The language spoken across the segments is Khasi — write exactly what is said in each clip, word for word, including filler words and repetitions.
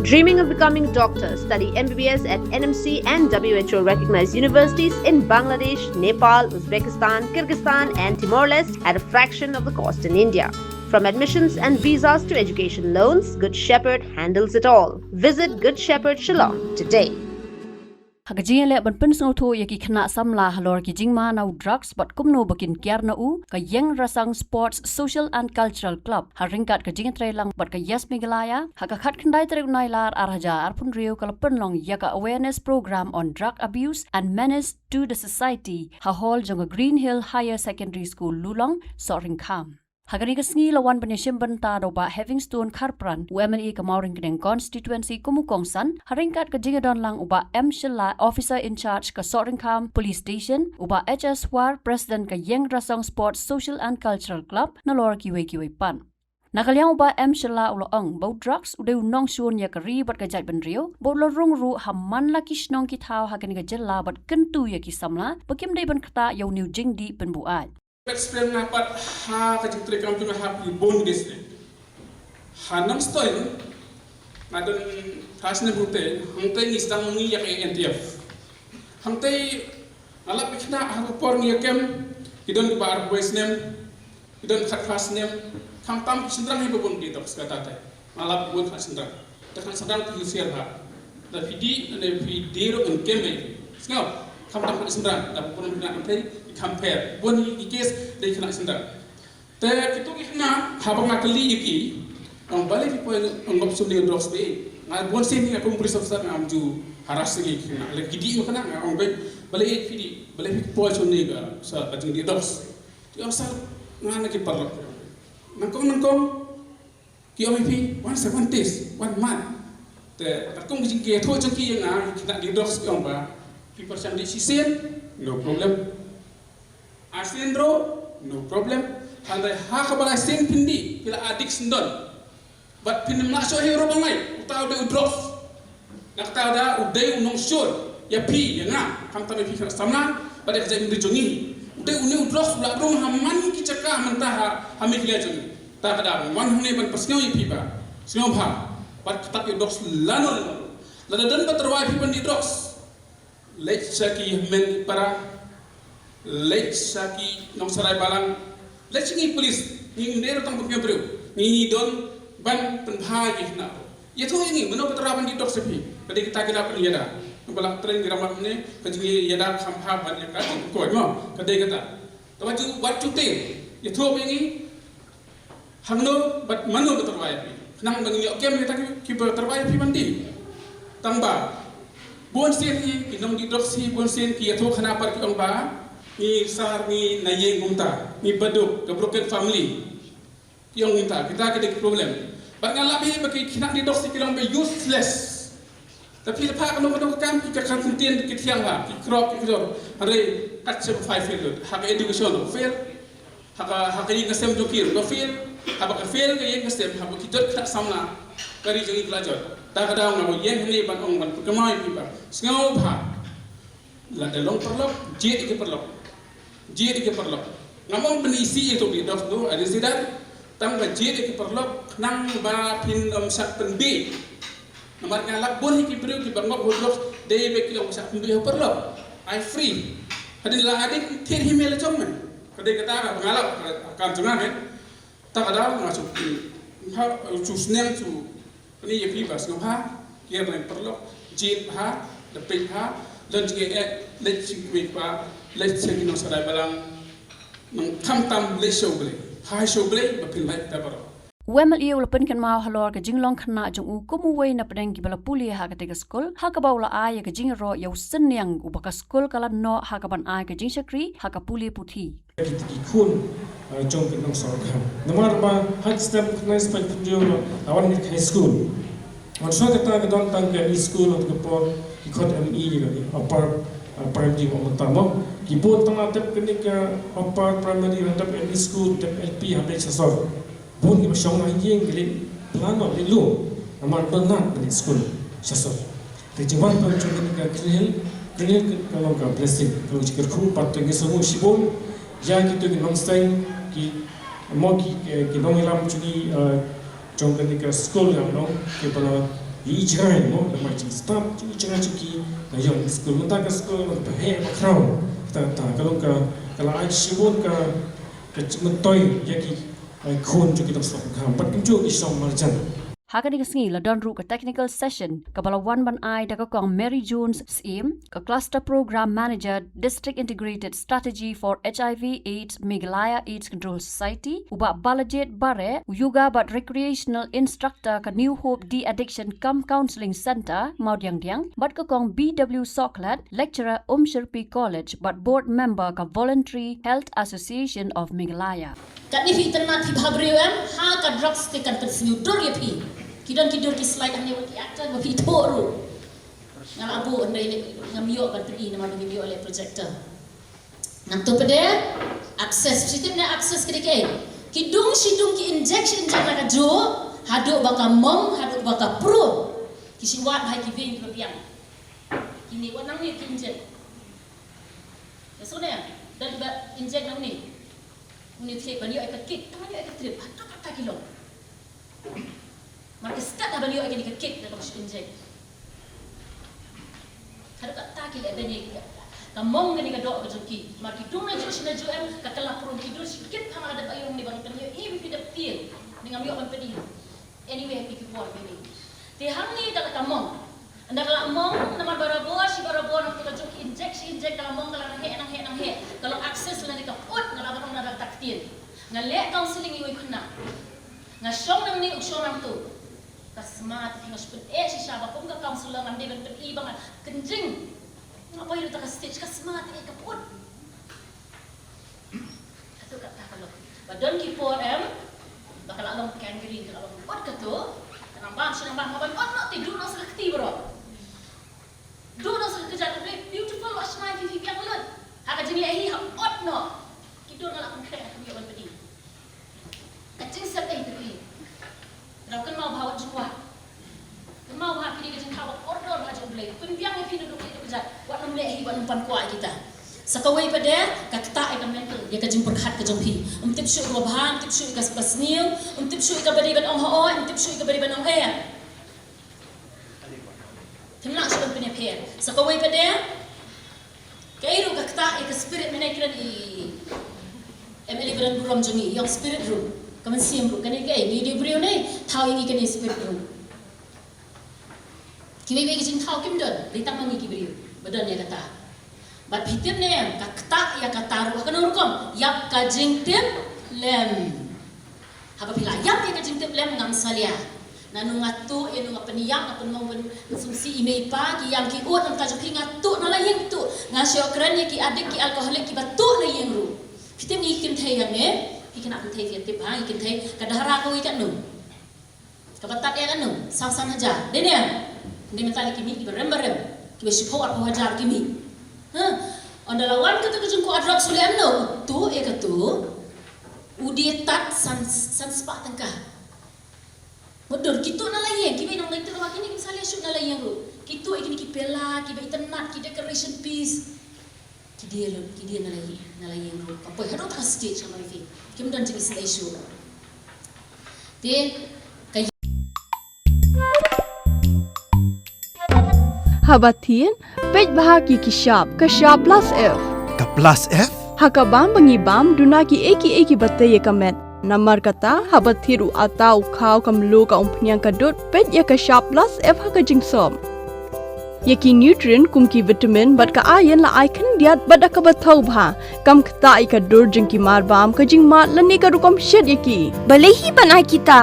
Dreaming of becoming a doctor? Study M B B S at N M C and W H O recognized universities in Bangladesh, Nepal, Uzbekistan, Kyrgyzstan, and Timor Leste at a fraction of the cost in India. From admissions and visas to education loans, Good Shepherd handles it all. Visit Good Shepherd Shillong today. Ha ka jingïaleh ban pynsngewthuh ïa ki khynnah samla halor ki jingma na u drugs bad kumno ba kin kiar na u, ka Ïeng Rasong Sports Social and Cultural Club ha ryngkat ka jingïatreilang bad ka Yes Meghalaya, ha ka khatkhyndai tarik u Nailar ar hajar arphew hynriew ka la pynlong ïa ka Awareness Program on Drug Abuse and Menace to the Society ha hall jong ka Green Hill Higher Secondary School, Lulong, Sohryngkham. Ha kane ka sngi la wan ban ïashim bynta da u Bah Heavingstone Kharpran, u M L A ka Mawryngkneng Constituency kum u kongsan, ha ryngkat ka jingïadonlang u Bah M Shylla, Officer in Charge ka Sohryngkham Police Station, u Bah H S Hwar, President ka Ïeng Rasong Sports Social and Cultural Club, nalor kiwei kiwei pat. Na ka liang u Bah M Shylla u la ong ba u drugs u dei u nongshun ïa ka ri bad ka jaitbynriew, ba u la rung ruh ha man la ki shnong ki thaw ha kane ka jylla bad kyntu ïa ki samla ba kim dei ban ktah ïa une u jingdih pynbuaid. Best friend nga pat ha ka jingtrei kam jong nga ha ki bun district. Ha Nongstoiñ nga don phra snem hangtei, hangtei ngi sdang ngi ïa ka A N T F. Hangtei nga lap ki khynnah ha ka por ngi ïa kem, ki don kiba arphew snem, ki don khatphra snem, khamtam ki shynrang hi ba bun ki dok ska ta te. Nga lap bun khynnah shynrang. Te khynnah shynrang ki husiar bha. Da phi dih, ne phi dih ruh yn kem ei. Sngew, khamtam khynnah shynrang, da bun khynnah kynthei ki kham pher. Bun hi ki case dei khynnah shynrang. Te kito ki khynnah, haba nga kylli ïa ki, ong balei phi poi ngop shun ïa drugs be. Nga bun sien nga kum police officer ngam ju harass ïa ki khynnah. Lada ki dih ma khynnah nga ong be, balei phi dih, balei phi poi shun ïa ka, sa ka jingdih drugs. Ki ong sir, nga na ki paralok. Nyngkong nyngkong, ki ong ïa phi, one seven days, one month. Te katkum ki jingïathuh jong ki ïa nga, ki khynnah dih drugs ki ong ba, phi pyrshang dih shisien, no problem. Arsien ruh, no problem. Hynrei ha kaba lai sien phin dih, phi la addiction don. Bad phin ym lah shuh hi ruh ba ngai, uta u dei u drugs. Na kata u da u dei u nongshun ïa phi ïa nga, khamtam ïa phi khynnah samla bad ïa ka jaitbynriew jong ngi. U dei une u drugs u la rung ha man ki jaka mynta ha, ha Meghalaya jong ngi. Ta ka daw wan hangne ban pynsngew ïa phi ba sngewbha bad ktah ïa u drugs lano lano. Lada don ba tyrwa ïa phi ban dih drugs, leit sha ki hynmen ki para, leit sha ki nongshakri balang, leit sha ngi police, ngi ym dei ruh tang ban pynïaid briew, ngi don ban pynbha ïa ki khynnah. Ïathuh ïa ngi, mano ba tyrwa ban dih drugs sha phi, ka dei kita ki la pynïada. Naba la trei ngi ramot mynne, ka jingïada kham bha ban ïa ka jingkoit mo, ka dei kata. Te wat ju, wat ju tieng, ïathuh ïa ngi, hangno bad mano ba tyrwa ïa phi. Khnang ba ngin ïoh kem ïa kita ki, kiba tyrwa ïa phi ban dih. Tang ba bun sien hi ki nongdih drugs hi, bun sien ki ïathuh khana pat ki ong ba ngi sar, ngi na ïing kumta, ngi baduk, ka broken family. Ki ong kumta, kita ki dei ki problem. Bad nga lap hi ba ki khynnah dih drugs hi ki long ba useless. Te phi la phah kano kano ka kam ki ka khan kyntien ki thiang ha, ki krok ki kjor. Hynrei kat sha ba phai fail lut. Ha ka education ruh fail. Ha ka, ha ka ïing ka sem jong ki ruh ka fail. Haba ka fail ka ïing ka sem, haba ki jot khynnah samla, ka ri jong ngi ka la jot. Ta ka daw nga ba ïeng hangne ban ong ban pynkyndit ïa phi ba sngewbha. Lada long paralok, jied ïa ki paralok. Jied ïa ki paralok. Ngam ong ban isih ïa ki dih drugs, no, I didn't say that. Tang ba jied ïa ki paralok khnang ba phin ym shah pynbeit. Namar nga lap bun hi ki briew kiba ngop ha drugs, dei ba ki ong shah pynbeit ha paralok. I free. Hadien la hadien thied hi me la jong me. Ka dei kata ka ba nga lap ka, ka kam jong nga me. Ta ka daw nga shu, ha, shu sneng shu pyni ïa phi ba sngewbha, kiar na paralok, jied bha, da peit bha, don jingeh, leit sha ki kmie kpa, leit sha ki nongshakri balang, nang khamtam leit sha U Blei. Hai sha U Blei ba phin lait ta baroh. U M L A u la pynkynmaw halor ka jinglong khynnah jong u kum uwei na pdeng kiba la pule ha katei ka skul, ha kaba u la ai ïa ka jingïaroh ïa u synñiang uba ka skul ka la noh ha kaban ai ka jingshakri ha ka pule puthi. Ki, ki khun, eh, jong ki nongshong kham. Namar ba ha ki snem khyndai spah phew hynriew la wan high school. Wan shuwa kata ka don tang ka M E school ha ka por ki khot M E, upper, eh, primary, mo, mynta mo. Ki bun tang la dep kane ka upper primary, la dep M E school, dep L P ha Blei Sasor. Bun kiba shong ha ïing ki leit plan noh leit lum. Namar ba nat ba leit skul sha sor. Te jingwan pang jong kane ka Green Hill, Green Hill ka long ka blessing, ka long jingkyrkhu, bad te ngi sngewnguh shibun ïa kito ki nongseng, ki, mo, ki, ki, ki nongïalam jong ngi, eh, jong kane ka skul, ïa, long kiba la Ki jngai mo, namar jingstad jingïaid jong ki, ka ïong skul mynta ka skul, mynta ka heh ba khraw. Kata kata ka long ka, ka la ai shibun ka, ka jingmyntoi ïa ki, eh, khun jong ki nongshong shnong. Bad kumjuh ki shnong marjan. Ha kane ka sngi la don ruh ka technical session kaba la wan ban ai da ka Kong Mary Jones Syiem, ka Cluster Program Manager, District Integrated Strategy for H I V AIDS Meghalaya AIDS Control Society, u Bah Balajied Bareh, u Yoga bad Recreational Instructor ka New Hope De-Addiction cum Counselling Centre, Mawdiangdiang, bad ka Kong B W Sohkhlet, Lecturer, Umshyrpi College, bad Board Member ka Voluntary Health Association of Meghalaya. Katne phi itynnad phi bhabriew em, ha ka drugs te kan pynsniew dur ïa phi. Ki don ki dur ki slide hangne wat ki actor ba phi thoh ruh. Nga la buh hynrei ngam ïoh ban pyni namar ba ngim ïoh leh projector. Nangta pat de access, phi tip ne access ka dei kaei? Ki dung shi dung ki inject shi inject na kajuh, haduh ba ka mong, haduh ba ka pruh. Ki shu wad bha ïa ki vein kiba biang. Kine wat nangne ki inject. Ka shu ne, don ba inject nangne. Une u thied ban ïoh ïa ka kick, tang ban ïoh ïa ka trip, haduh katta ki long. Mar ka stad haba ïoh ïa kane ka kick da kaba shu inject. Haduh katta ki leh beiñ ïa ka. Ka mong kane ka doh ka jong ki. Mar ki dung najuh shi najuh em, ka kylla pruh ki dur shi kit, tang la dep ïoh ne ba ngi pynïoh, eh, phi dep tieng. Ne ngam ïoh ban pyni. Anyway, phi ki por phi ni. Te hangne ka la ka mong. Ynda ka la mong, namar barabor shi barabor nangta ka jong ki inject shi inject, ka la mong ka la nang heh nang heh nang heh. Ka long access lane ka put, nga la ban ong na da ka ktien. Nga leh counselling ïa uwei u khynnah. Nga shong nangne u shong nangtu. Ka sma te phi, nga shu pyneh shisha ba kum ka counselor ngam dei ban pyni ba nga kynjing. Nga poi ruh ta ka stage, ka sma te ka put. Haduh katta ka long. Ba don ki por em, ba ka la long gangrene, ka la long ot kato. Ka nang bam shi nang bam, haba ot noh te duh noh sa ka kti baroh. Duh noh sa ka kjat, ka blei beautiful, wah shna ïa phi, phi biang lut. Ha ka jingleh hi ha ot noh. Ki dur nga la pynkhreh, nga kynmaw ban pyni. Ka jingsep ei te phi. Nang kynmaw bha wat jingkwah. Kynmaw bha phi dei ka jingthaw ba kordor bha jong U Blei. Pynbiang ïa phi naduh kjat naduh kjat. Wat nym leh hi, wat nym pan kwah ïa kita. Sa kawei pat de, ka ktah ïa ka mental, ïa ka jingpyrkhat ka jong phi. Ym tip shuh kaba bha, ym tip shuh ïa kaba sniew, ym tip shuh ïa kaba dei ban ong hooid, ym tip shuh ïa kaba dei ban ong eh. Phim lah shuh ban pynïapher. Sa kawei pat de, kaei ruh ka ktah ïa ka spirit, mynne kren i M L A ba don burom jong ngi, ïong spirit ruh, ka mynsiem ruh, kane kaei, ngi dei briew ne, thaw ïa ngi kane spirit ruh. Kiwei wei ki jingthaw kim don, dei tang ma ngi ki briew ba don ïa kata. Bad phi tip ne em, ka ktah ïa kata ruh ha kano rukom, ïap ka jingtip lem. Haba phi la ïap ïa ka jingtip lem ngam salia. Nanu nga tuh, ïa nu nga pynïap, nga pynmong pyn-, pynsumsi i mei i pa, ki ïam ki ud, nangta jong phi nga tuh na la ïing tuh. Nga shu kren ïa ki addict, ki alcoholic, kiba tuh na ïing ruh. Phi tip ngi kynthei hangne, phi khynnah kynthei phi tip ha, ngi kynthei, ka dahra kawei katno. Kaba tad ïa kano, san san hajar. Dei ne? Dei mynta ki mih kiba rem ba rem. Kiba shiphew arphew hajar ki mih. Ha? Ynda la wan kata ka jingkuh drugs u leh kumno? U tuh ïa ka tuh. U die tad san, san spah tyngka. Mutdur, ki tuh na la ïing, kiba nang dei tuh, ki ne kim salia shuh na la ïing ruh. Ki tuh ïa kine ki pela, kiba itynnad, ki decoration piece. Ki die lut, ki die na la ïing, na la ïing ruh. Ka poi haduh ta ka stage ka mari phi. Kim don jingisynei shuh. Te ka Haba thied, peit bha ki ki shap, ka shap plus F. Ka plus F? Ha ka bam ba ngi bam, duna kiei kiei kiba tei ïa ka met. Namar kata, haba thied u atta u khaw ka mluh ka umphniang ka dud, peit ïa ka shap plus F ha ka jingsop. Ïa ki nutrient kum ki vitamin bad ka iron la ai khyndiat bad da kaba thaw bha. Kam ktah ïa ka dur jong ki marbam, ka jingmad lane ka rukom shet ïa ki. Balei hi ban ai kita?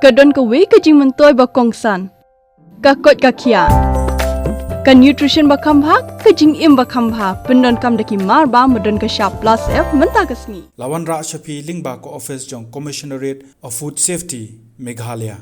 Ka don kawei ka jingmyntoi ba kongsan. Ka koit ka khiah. Ka nutrition ba kham bha, ka jingim ba kham bha. Pyndonkam da ki marbam ba don ka shap plus F mynta ka sngi. La wanrah sha phi lyngba ka office jong Commissionerate of Food Safety, Meghalaya.